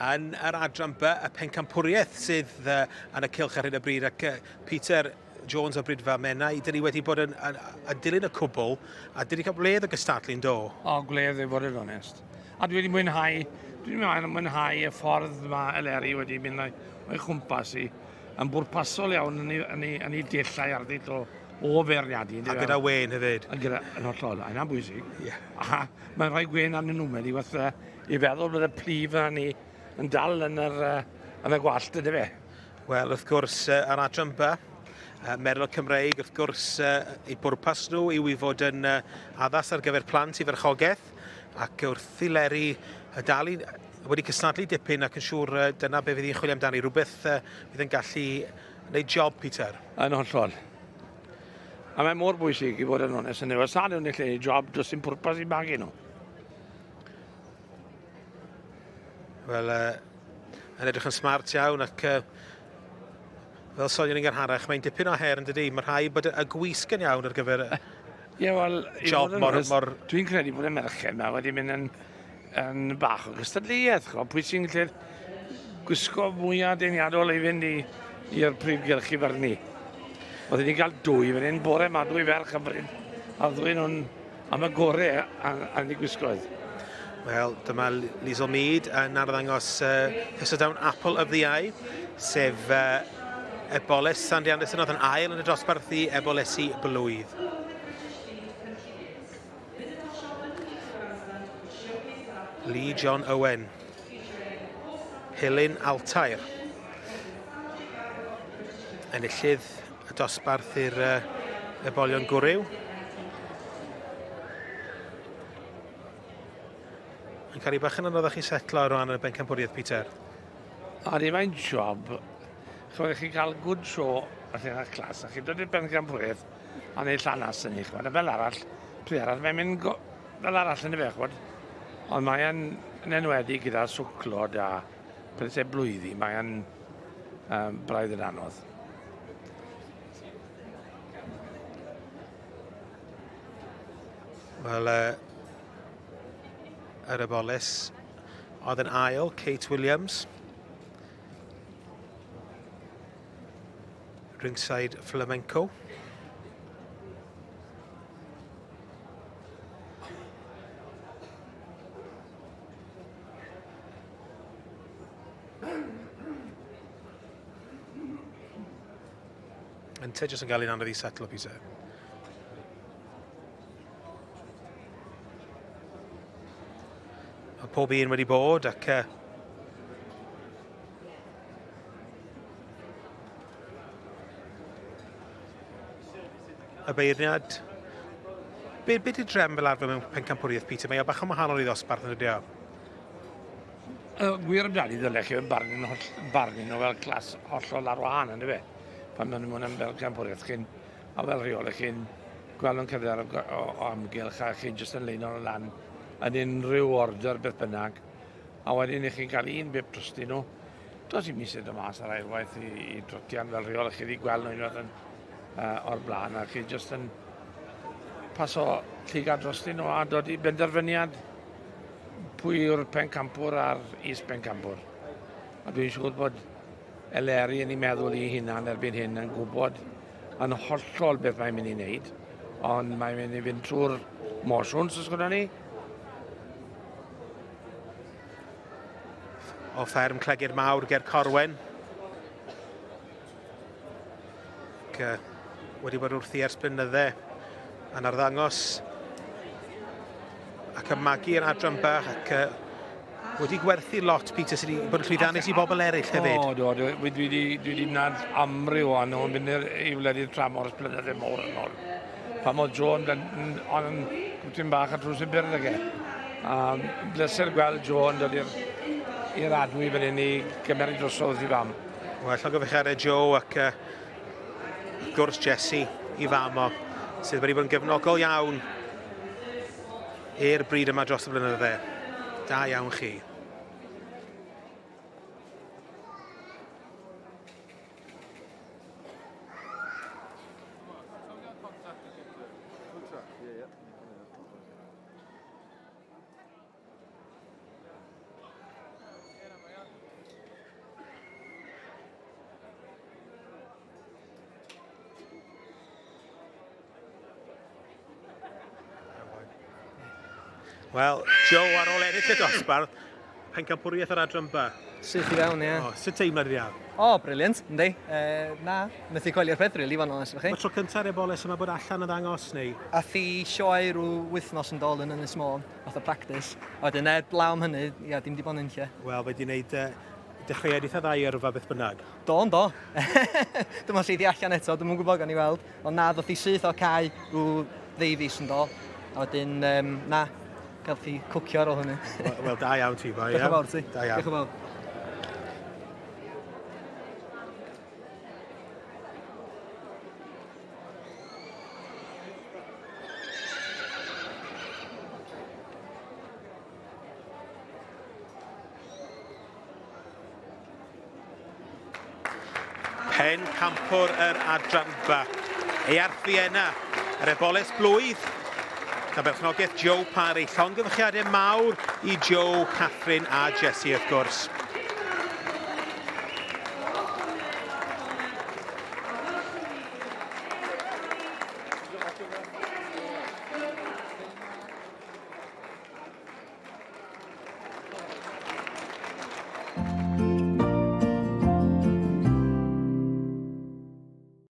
yn yr adran B, y pencampwriaeth sydd yn y cylch ar hyn o bryd. Ac Peter Jones o Bridfa Menai, dyn ni wedi bod yn, yn, yn dilyn y cwbl, a dyn ni cael gwledd o gystadlu yn do? O, gwledd i fod yn onest. A dwi wedi mwynhau, dwi wedi mwynhau y ffordd mae Eleri wedi mynd o'i chwmpas i, yn bwrpasol iawn yn ei, yn ei, yn ei dullau arddull o, o feirniadu. A gyda wen hefyd. A gyda, yn hollol, a hynna'n bwysig. Yeah. A mae'n rhoi gwen arnyn nhw, wedi fatha i feddwl bod y plif yna ni yn dal yn, yr, yn y gwallt, ydy fe? Wel, wrth gwrs, ar adran B, Merlod Cymreig, wrth gwrs, eu pwrpas nhw yw i fod yn addas ar gyfer plant i farchogaeth, ac wrth i Leri dal i wedi cystadlu dipyn ac yn siŵr dyna be fydd hi'n chwilio amdani, rhywbeth fydd yn gallu gwneud job, Peter. Yn hollol. A mae mor bwysig i fod yn onest yn efo. Sa nhw'n gallu gwneud job, does dim pwrpas i magu nhw. Wel, yn edrych yn smart iawn ac fel sonion ni'n gynharach, mae'n dipyn o her yn dydy. Mae rhaid bod y gwisg yn iawn ar gyfer Ie, wel, job mor, mor... Dwi'n credu bod y merched yma wedi mynd yn, yn bach o gystadleuaeth. Chwa. Pwy sy'n gallu gwisgo mwyaf deniadol i fynd i'r prif gylch i farnu. Oedden ni'n cael dwy fan hyn, bore yma, dwy ferch yn bryd, a ddwy nhw'n am y gore yn ei gwisgoedd. Wel, dyma Liesl Mead yn arddangos Thistledown Apple of the Eye, sef eboles Sandy Anderson oedd yn ail yn y dosbarth i ebolesi blwydd. Lee John Owen. Helen Altair. Enillydd y dosbarth i'r uh, ebolion gwryw. Yn cael ei bach yn anoddach i setlo ar ran y bencampwriaeth, Peter. A di mae'n job. Chwbod, chi'n cael good show allan o'r clas, a chi'n dod i'r bencampwriaeth a neud llanas yn ei, chwbod. A fel arall, pryd arall, mae'n mynd fel arall yn y fe, chwbod. Ond mae'n yn enwedig gyda swclod a pethau blwyddi, mae'n um, braidd yn anodd. Wel, yr eboles oedd yn ail, Kate Williams. Ringside Flamenco. Ynte jyst yn cael un anodd i setlo, Peter. Mae pob un wedi bod ac y beirniad. Be, be di drefn fel arfer mewn pencampwriaeth, Peter? Mae o bach yn wahanol i ddosbarth yn ydy o? Y gwir amdani ddylech chi barnu nhw, barnu nhw fel clas hollol ar wahân, ynddo fe? Pan maen nhw'n mynd fel campwriaeth, chi'n, a fel rheol, chi'n gweld nhw'n cerdded o, o, o amgylch a chi'n jyst yn leino nhw lan yn unrhyw order beth bynnag. A wedyn i chi'n cael un bip drostyn nhw. Does i mi sydd y mas ar ailwaith i, i drotian fel rheol, chi wedi gweld nhw unwaith yn, uh, o'r blaen a chi jyst yn paso llygad drostyn nhw a dod i benderfyniad pwy yw'r pencampwr a'r is-bencampwr. A dwi'n siŵr bod Eleri yn ei meddwl ei hunan erbyn hyn yn gwybod yn hollol beth mae'n mynd i wneud, ond mae'n mynd i fynd trwy'r motions, os gwna ni. O fferm Clegyr Mawr ger Corwen. Ac wedi bod wrthi ers blynydde yn arddangos ac yn magu yn adran bach ac wedi gwerthu lot, Peter, sydd wedi bod yn llwyddiannus i bobl eraill hefyd. O, do, dwi, dwi, dwi, dwi wedi nad amryw o'n nhw'n mynd i wledydd tramor ers blynydde mawr yn ôl. Pan oedd Joe yn, yn, yn gwtyn bach a drws y byrdd ag e. Um, bleser gweld Joe yn dod i'r adwy fan hyn i gymeryd drosodd i fam. Wel, llongyfarchiadau Joe ac uh, wrth gwrs Jesse i fam o, sydd wedi bod yn gefnogol iawn i'r bryd yma dros y blynydde. Da iawn chi. Wel, Joe ar ôl ennill y dosbarth, pencampwriaeth yr adran B. Syth i fewn, ie. O, sut teimlad i gael? O, brilliant, yndi. Na, methu coelio'r peth, really, fan onest efo chi. Mae tro cyntaf i'r eboles yma bod allan yn ddangos, neu? Ath i sioe rhyw wythnos yn dol yn Ynys Môn, fath o practice. A wedyn, er blaw am hynny, ia, dim di bod yn lle. Wel, mae di wneud dechreuad eitha dda i yrfa beth bynnag. Do, yn do. Dyma lle di allan eto, dwi'm yn gwybod, gawn ni weld. Ond na, ddoth i syth o cae rhyw ddeufis yn dol. A wedyn, um, na, gael chi cwcio ar ôl hynny. Wel, da iawn ti, bai. Diolch yn fawr ti. Da iawn. Diolch yn fawr. Pencampwr yr adran ba. Earth Vienna, yr eboles blwydd. Gan berchnogaeth Joe Parry. Llongyfarchiadau mawr i Joe, Catherine a Jessie wrth gwrs.